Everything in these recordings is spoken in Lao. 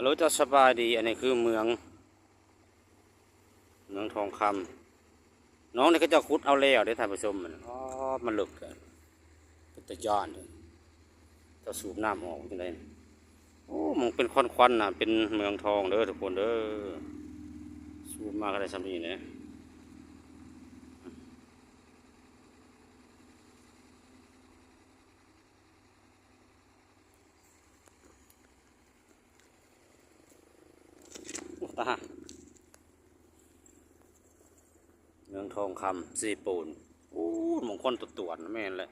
ໂລ ເຈົ້າສະບາຍດີ ອັນນີ້ຄືເມືອງ ເມືອງທອງຄຳ. ໜອງນີ້ເຂົາເຈົ້າຂຸດເອົາແລ້ວເດ້ທ່ານຜູ້ຊົມ. ອໍ ມັນເລິກແທ້ ເປັນຕາຢ້ານເດ້. ເຈົ້າສູບນ້ຳອອກຈັ່ງໃດ? ໂອ້ ມັນເປັນຄວັນໆນະ ເປັນເມືອງທອງເດີທຸກຄົນເດີ. ສູບມາກໍໄດ້ສ່ຳນີ້ແຫຼະ. ໂອ້ ຕາ ເມືອງທອງຄຳເຊໂປນ. ໂອ້ ໝ່ອງຄວັນຕວນໆ ແມ່ນແຫຼະ.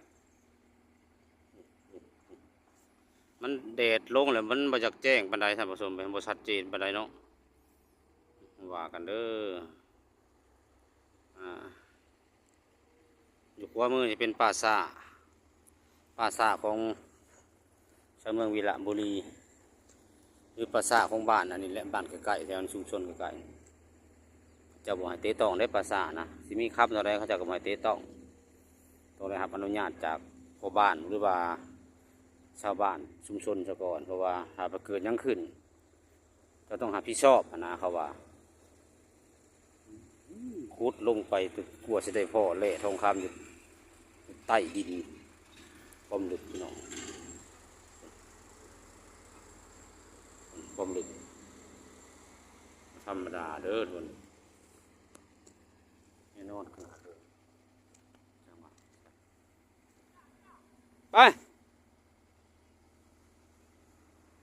ມັນແດດລົງແລ້ວ ມັນບໍ່ຢາກແຈ້ງປານໃດທ່ານຜູ້ຊົມ ມັນບໍ່ຊັດເຈນປານໃດເນາະ. ວ່າກັນເດີ. ອ່າ ຢູ່ຂວາມືຈະເປັນປ່າຊ້າ ປ່າຊ້າຂອງຊາວເມືອງວິລະບູລີ ຫຼືປ່າຊ້າຂອງບ້ານອັນນີ້ແຫຼະ ບ້ານໃກ້ໆ ແຖວຊຸມຊົນໃກ້ໆ. ເຂົາເຈົ້າບໍ່ໃຫ້ເຕະຕ້ອງເດ້ປ່າຊ້ານະ ຊິມີຄຳເທົ່າໃດເຂົາເຈົ້າກໍບໍ່ໃຫ້ເຕະຕ້ອງ. ຕ້ອງໄດ້ຮັບອະນຸຍາດຈາກພໍ່ບ້ານ ຫຼືວ່າຊາວບ້ານຊຸມຊົນຊະກ່ອນ ເພາະວ່າຖ້າໄປເກີດຫຍັງຂຶ້ນ ເຈົ້າຕ້ອງຮັບຜິດຊອບຫັ້ນນະ ເຂົາວ່າ. ຂຸດລົງໄປ ກວ່າຊິໄດ້ພໍ້ແຮ່ທອງຄຳຢູ່ໃຕ້ດິນ ຄວາມເລິກພີ່ນ້ອງ ຄວາມເລິກ ບໍ່ທຳມະດາເດີທຸກຄົນ ແນ່ນອນຂະໜາດເລີຍ. ໄປ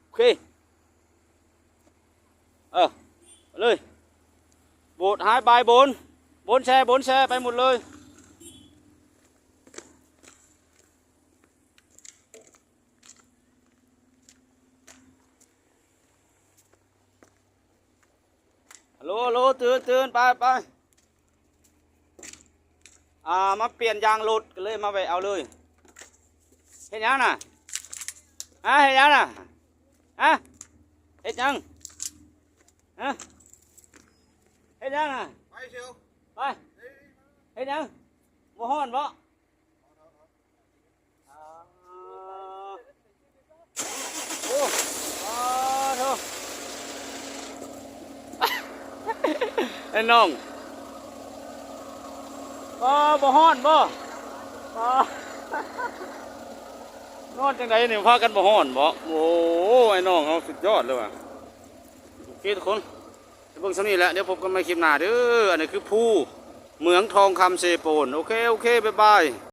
ໂອເຄ ເອີ ໄປເລີຍ ໂບດຫາຍບາຍໂບນ ໂບນແຊ ໂບນແຊ ໄປໝົດເລີຍ. ໂລ ໂລ ຕື່ນ ຕື່ນ ໄປ ໄປ. ອ່າ ມາປ່ຽນຢາງລົດ ກໍເລີຍມາແວະເອົາເລີຍ. ເຮັດຫຍັງນະ? ຮະ ເຮັດຫຍັງນະ? ຮະ ເຮັດຫຍັງ? ຮະ ເຮັດຫຍັງນະ? ໄປ ໄປ ເຮັດຫຍັງ? ບໍ່ຮ້ອນບໍ? ໂອ້ ອ້າໂທ ໄອ້ນ້ອງ ອ້າ ບໍ່ຮ້ອນບໍ? ອ້າ ນອນຈັ່ງໃດນີ້ ພາກັນບໍ່ຮ້ອນບໍ? ໂອ້ ໄອ້ນ້ອງເຮົາສຸດຍອດເລີຍວ່າ. ໂອເຄທຸກຄົນ ໄປເບິ່ງສ່ຳນີ້ແຫຼະ ດຽວພົບກັນໃໝ່ຄລິບໜ້າເດີ. ອັນນີ້ຄືພູເມືອງທອງຄຳເຊໂປນ. ໂອເຄ ໂອເຄ ບາຍບາຍ.